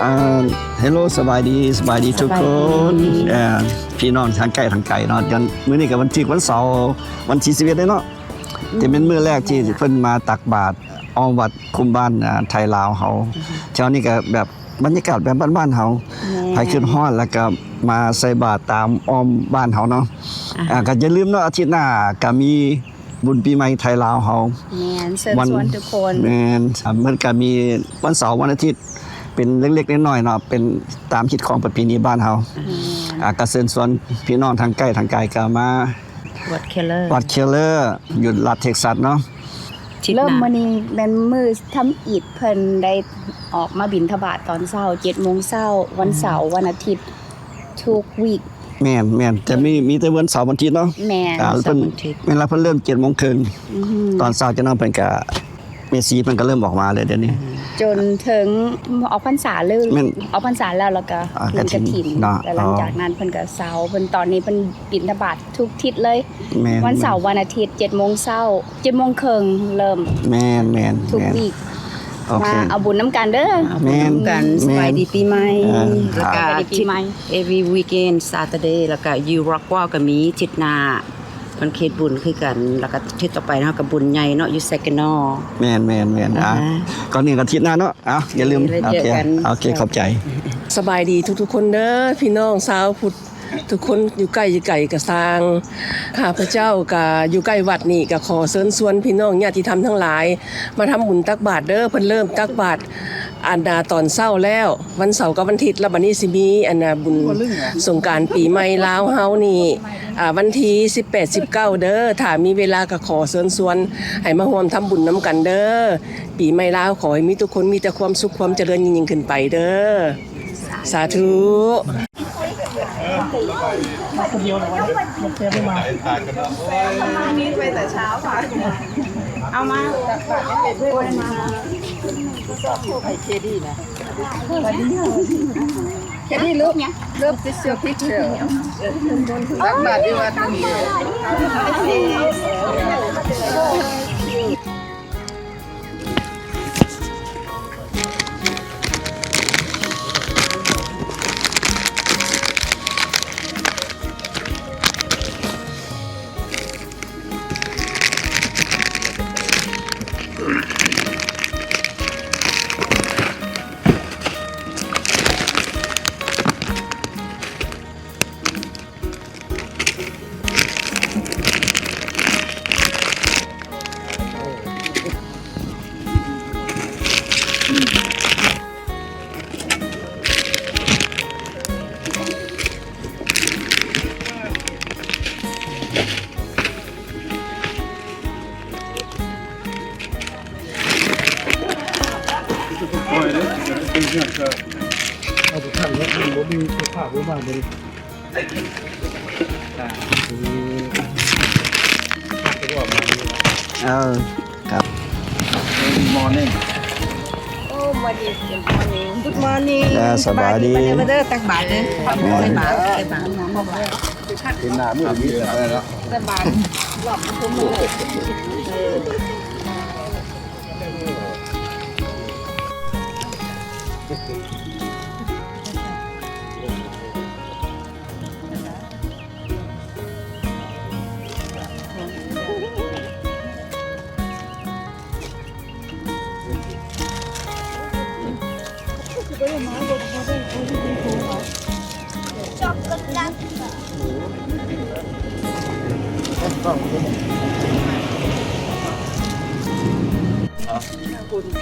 ອ່າ ເຮລໂລ ສະບາຍດີ ສະບາຍດີທຸກຄົນ ສະບາຍດີ ເອີ ພີ່ນ້ອງທາງໃກ້ທາງໄກເນາະ. ມື້ນີ້ກໍວັນທີ ວັນເສົາ ວັນທີສິບເອັດເດ້ເນາະ ອືມ ແຕ່ເປັນມື້ແລກທີ່ເພິ່ນມາຕັກບາດອ້ອມວັດຄຸ້ມບ້ານ ອ່າ ໄທລາວເຮົາ. ອືມ ແຖວນີ້ກໍແບບບັນຍາກາດແບບບ້ານໆເຮົາ ແມ່ນ ໃຜຄິດຮອດແລ້ວກໍມາໃສ່ບາດຕາມອ້ອມບ້ານເຮົາເນາະ. ອ່າ ອ່າ ກໍຢ່າລືມເນາະ ອາທິດໜ້າກໍມີ ບຸນປີໃໝ່ໄທລາວເຮົາ ແມ່ນ ເຊີນຊວນທຸກຄົນ ແມ່ນ ອ່າ ມັນກະມີວັນເສົາ ວັນອາທິດ ເປັນເລັກໆນ້ອຍໆເນາະ ເປັນຕາມຮີດຄອງປະເພນີບ້ານເຮົາ. ແມ່ນ ອ່າ ກະເຊີນຊວນພີ່ນ້ອງທາງໃກ້ທາງໄກກະມາວັດເຄເລີ ວັດເຄເລີ ຢູ່ລັດເທັກຊັສເນາະ. ເລີ່ມມື້ນີ້ແມ່ນມື້ທຳອິດ ເພິ່ນໄດ້ອອກມາບິນທະບາດຕອນເຊົ້າ ເຈັດໂມງເຊົ້າ ວັນເສົາ ອືມ ວັນອາທິດ ທຸກວີກ. ແມ່ນໆ ແຕ່ມີ ມີແຕ່ວັນເສົາວັນອາທິດເນາະ. ແມ່ນ ອ່າ ເພິ່ນ ເສົາວັນອາທິດ ແມ່ນລະ ເພິ່ນເລີ່ມເຈັດໂມງເຄິ່ງ ອືຮຶ ຕອນເຊົ້າຈັ່ງນັ້ນເພິ່ນກະ ແມ່ຊີເພິ່ນກະເລີ່ມອອກມາແລ້ວດຽວນີ້ ອືຮຶ ຈົນເຖິງອອກພັນສາ ຫຼື ແມ່ນ ອອກພັນສາແລ້ວ ແລ້ວກະ ອ່າ ບຸນກະຖິນເນາະ. ແລ້ວຫຼັງຈາກນັ້ນເພິ່ນກະເຊົາ ເພິ່ນ ຕອນນີ້ເພິ່ນບິນທະບາດທຸກທິດເລີຍ. ແມ່ນ ວັນເສົາ ແມ່ນ ວັນອາທິດ ເຈັດໂມງເຊົ້າ ເຈັດໂມງເຄິ່ງເລີ່ມ. ແມ່ນໆ ທຸກ ແມ່ນ ວີກ. ໂອເຄ ມາເອົາບຸນນຳກັນເດີ ເອົາບຸນນຳກັນ. ແມ່ນ ສະບາຍດີປີໃໝ່ ອ່າ ແລ້ວກະ ສະບາຍດີປີໃໝ່ every weekend Saturday ແລ້ວກະຢູ່ Rockwall ກໍມີທິດໜ້າ ເພິ່ນເຮັດບຸນຄືກັນ ແລ້ວກະທິດຕໍ່ໄປເຮົາກໍບຸນໃຫຍ່ເນາະ ຢູ່ Saginaw. ແມ່ນໆໆ ອ່າ ອ່າ ກ່ອນອື່ນກໍທິດໜ້າເນາະ. ເອົາ ຢ່າລືມ ໂອເຄ ໂອເຄ ຂອບໃຈ. ສະບາຍດີທຸກໆຄົນເດີ ພີ່ນ້ອງຊາວພຸດ ທຸກຄົນຢູ່ໃກ້ຢູ່ໄກກໍຊ່າງ ຂ້າພະເຈົ້າກໍຢູ່ໃກ້ວັດນີ້ ກໍຂໍເຊີນຊວນພີ່ນ້ອງຍາດຕິທຳທັງຫຼາຍ ມາທຳບຸນຕັກບາດເດີ. ເພິ່ນເລີ່ມຕັກບາດ ອັນນ່າ ຕອນເຊົ້າແລ້ວ ວັນເສົາກັບວັນທິດ ແລ້ວບັດນີ້ຊິມີ ອັນນ່າ ບຸນສົງການປີໃໝ່ລາວເຮົານີ້ ອ່າ ວັນທີສິບແປດ ສິບເກົ້າເດີ. ຖ້າມີເວລາກໍຂໍເຊີນຊວນໃຫ້ມາຮ່ວມທຳບຸນນຳກັນເດີ. ປີໃໝ່ລາວ ຂໍໃຫ້ມີທຸກຄົນມີແຕ່ຄວາມສຸກຄວາມຈະເລີນຍິ່ງໆຂຶ້ນໄປເດີ. ສາທຸ. ເອົາມາ ເຄດີ look, look, this your picture. ຕັກບາດຢູ່ວັດນີ້. ເອີ ຄັບ. Good morning. Oh, morning. Good morning. Good morning. ເອີ ສະບາຍດີ ມາເດີ ມາເດີ ຕັກບາດເດີ ຕັກບາດ ຕັກບາດ. ເຫັນໜ້າມື້ນີ້ແລ້ວ ສະບາຍ ລອບທຸກມື້.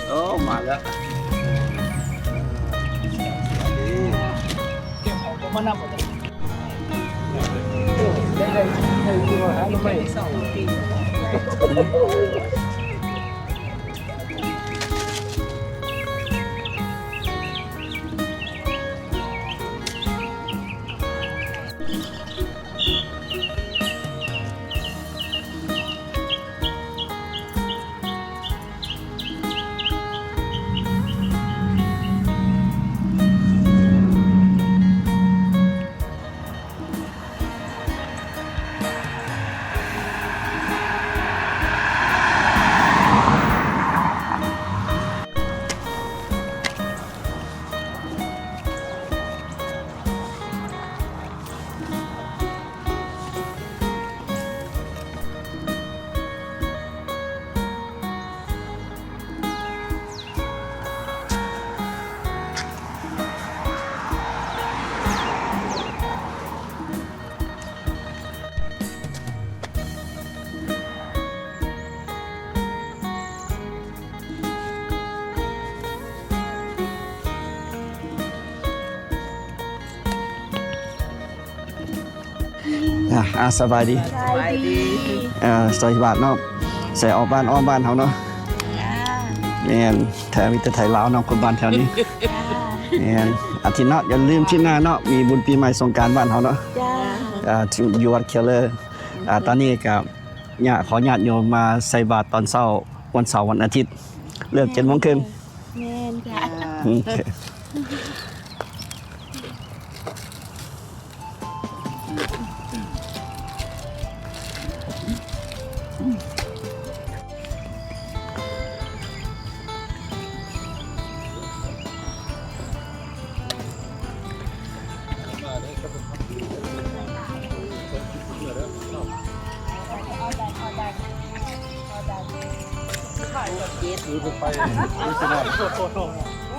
ໂອ້ ມາແລ້ວ. ອ່າ ສະບາຍດີ ສະບາຍດີ ອ່າ ໃສ່ບາດເນາະ ໃສ່ອອກບ້ານອ້ອມບ້ານເຮົາເນາະ ຈ້າ ແມ່ນ ແຖວມີແຕ່ໄທລາວເນາະ ຄົນບ້ານແຖວນີ້ ຈ້າ ແມ່ນ ອາທິດເນາະ ຢ່າລືມທິດໜ້າເນາະ ມີບຸນປີໃໝ່ສົງການບ້ານເຮົາເນາະ ຈ້າ ອ່າ ຢູ່ວັດເຄເລີ ອ່າ ຕອນນີ້ກໍຍາດ ຂໍຍາດໂຍມມາໃສ່ບາດຕອນເຊົ້າ ວັນເສົາ ວັນອາທິດ ເລີ່ມເຈັດໂມງເຄິ່ງ ແມ່ນ ແມ່ນ ຈ້າ ໂອເຄ.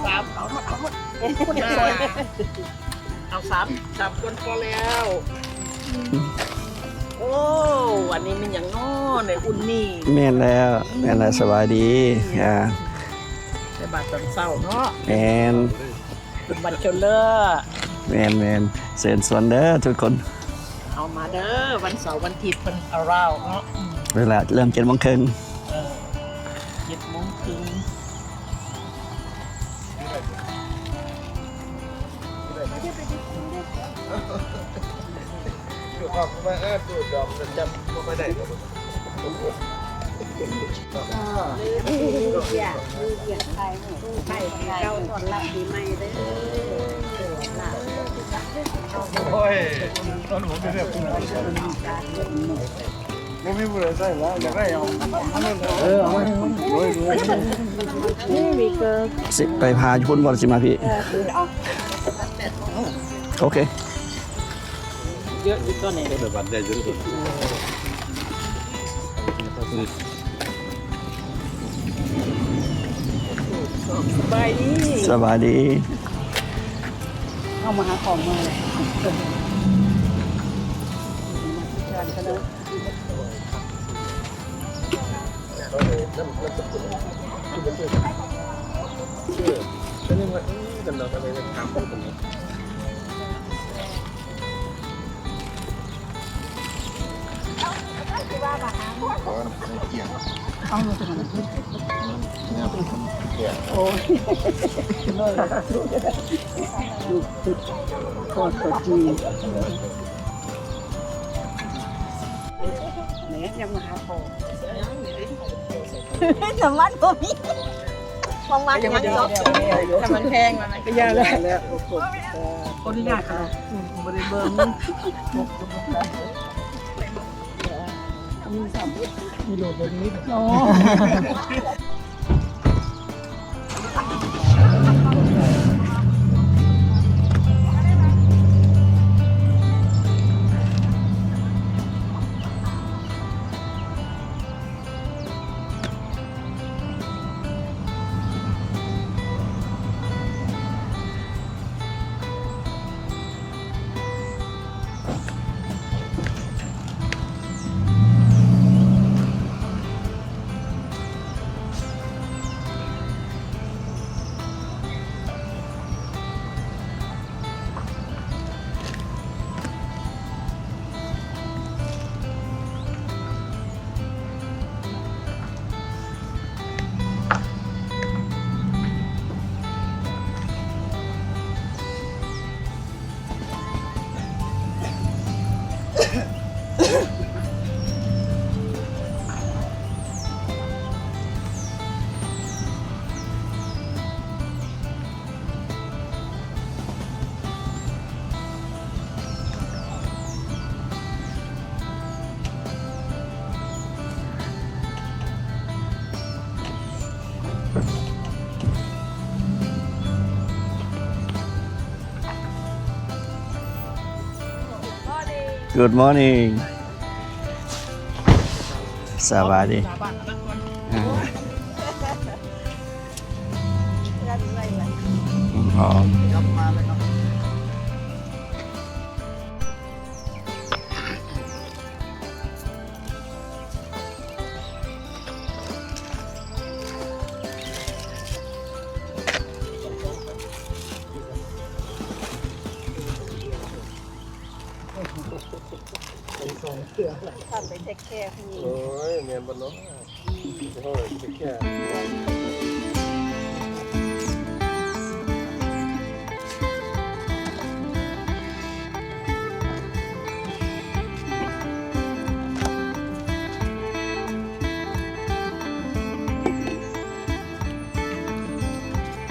ສາມ ເອົາ ເອົາສາມ ສາມຄົນພໍແລ້ວ. ໂອ້ ອັນນີ້ແມ່ນຫຍັງນໍ ໃນອຸ່ນນີ້? ແມ່ນແລ້ວ ແມ່ນແລ້ວ ສະບາຍດີ ອ່າ ໃສ່ບາດຕອນເຊົ້າເນາະ ແມ່ນ ເປັນວັດເຈົ້າເລີ ແມ່ນໆ ເຊີນຊວນເດີທຸກຄົນ ເອົາມາເດີ ວັນເສົາວັນອາທິດເພິ່ນອາລາວເນາະ ເວລາເລີ່ມເຈັດໂມງເຄິ່ງ ເອີ ເຈັດໂມງເຄິ່ງ. ໂອ້ຍ ຕອນຜົມເປັນແບບ ບໍ່ມີຜູ້ໃດໃຊ້ແລ້ວ ຢາກໄດ້ເອົາ ເອີ ເອົາໄວ້ ໂດຍ ໂດຍ ຊິໄປຫາຢູ່ພຸ້ນບໍ່ ຊິມາພີ້ ເອີ ເອົາ ໂອເຄ ເຍອະຢູ່ຕົວນີ້ ເອີ ບັດໃຫຍ່ຢູ່ຕົວນີ້ ສະບາຍດີ ສະບາຍດີ ເຮົາມາຫາຂອງມາແລ້ວ ມາຈັດການກັນເດີ. ແມ່ນ ຍັງມາຫາພໍ່ ນ້ຳມັນບໍ່ມີ ນ້ຳມັນຍັງເນາະ ນ້ຳມັນແພງ ນ້ຳມັນກໍຢ່າແລ້ວ ຂໍອະນຸຍາດ ບໍ່ໄດ້ເບິ່ງ ມີໂດດແບບນີ້ ອໍ. Good morning. ສະບາຍດີ ອ່າ ພ້ອມ. ເປັນ ໄປເທກແຄຜູ້ຍິງ. ໂອ້ຍ ແມ່ນບໍ່ເນາະ? ເຮົາເທກແຄ.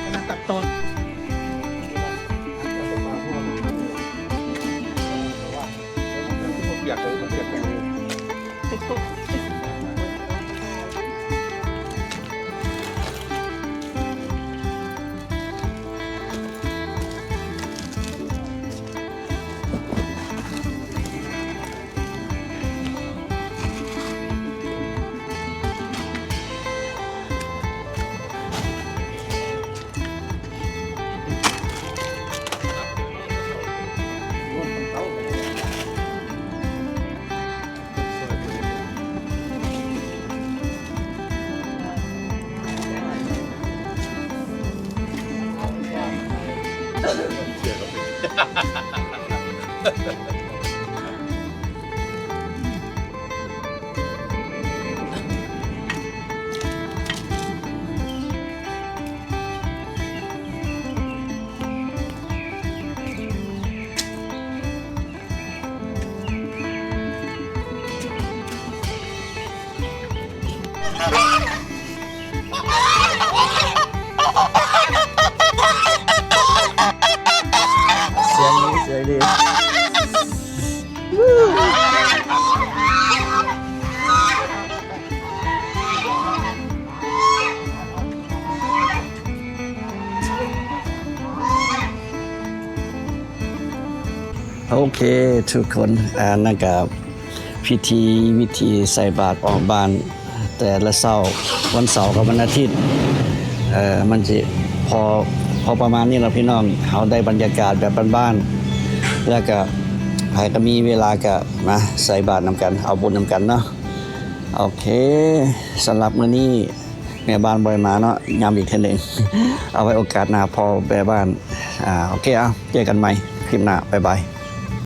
ອັນນັ້ນຕັດຕອນ ປຽກເລີຍ ປຽກເລີຍ. ສຽງດີ ສຽງດີ. ໂອເຄທຸກຄົນ ອັນນັ້ນກະພິທີ ວິທີໃສ່ບາດອອກບ້ານແຕ່ລະເຊົ້າ ວັນເສົາກັບວັນອາທິດ. ເອີ ມັນຊິພໍ ພໍປະມານນີ້ລະພີ່ນ້ອງ ເຮົາໄດ້ບັນຍາກາດແບບບ້ານໆ ແລ້ວກະໃຜກະມີເວລາກະມາໃສ່ບາດນຳກັນ ເອົາບຸນນຳກັນເນາະ. ໂອເຄ ສຳລັບມື້ນີ້ ແມ່ບ້ານບໍ່ໄດ້ມາເນາະ ຢ້ຳອີກເທື່ອໜຶ່ງ ເອົາໄວ້ໂອກາດໜ້າພໍແມ່ບ້ານ. ອາ ໂອເຄ ເອົາ ເຈີກັນໃໝ່ຄລິບໜ້າ ບາຍບາຍ.